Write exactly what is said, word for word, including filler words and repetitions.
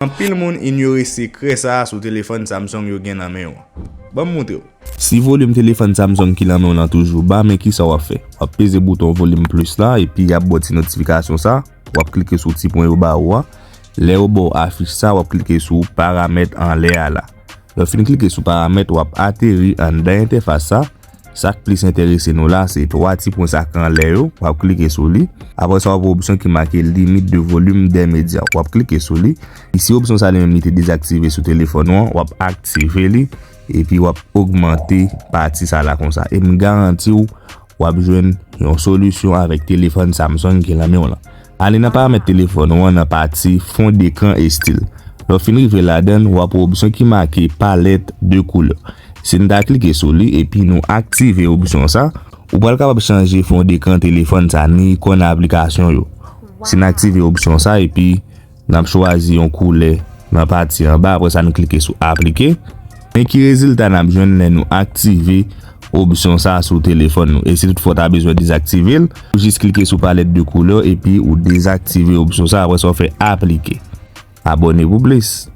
Anpil moun inyore sekrè sa a sou telefòn Samsung yo gen nan men yo. Ban m montre w. Si volim telefòn Samsung ki nan men w lan toujou ba, men kisa w ap fè? W ap peze bouton volim plis la, epi y ap ba w ti notifikasyon sa. W ap klike sou ti pwen yo ba ou a. Lè yo ba w afich sa, w ap klike sou paramèt anlè a la. Lè w fin klike sou paramèt, w ap ateri anndan entèfas sa. Sa k plis enterese nou la, se twa ti pwen sa k anlè yo. W ap klike sou li. Apre sa, w ap wè opsyon ki make limite de volume des médias. W ap klike sou li. Isi, opsyon sa li menm li te dezaktive sou telefòn ou an, w ap aktive li. Epi w ap ogmante pati sa la konsa. E m garanti w, w ap jwenn yon solisyon avèk telefòn Samsung ki nan men w lan. Ale nan paramèt telefòn ou an nan pati fond d'écran et style. Lè w fin rive ladan l, w ap wè opsyon ki make palette de couleurs. Si n ta klike sou li epi nou aktive opsyon sa, ou pral kapab chanje fond d'écran telefòn sa ni ikòn aplikasyon yo. Si n aktive opsyon sa epi n ap chwazi yon koulè nan pati anba, apre sa n klike sou aplike. Men ki rezilta n ap jwenn lè nou aktive opsyon sa sou telefòn nou. E si toutfwa w ta bezwen dezaktive l, ou jis klike sou palette de couleurs epi ou dezaktive opsyon sa, apre sa w fè aplike. Abòne pou plis.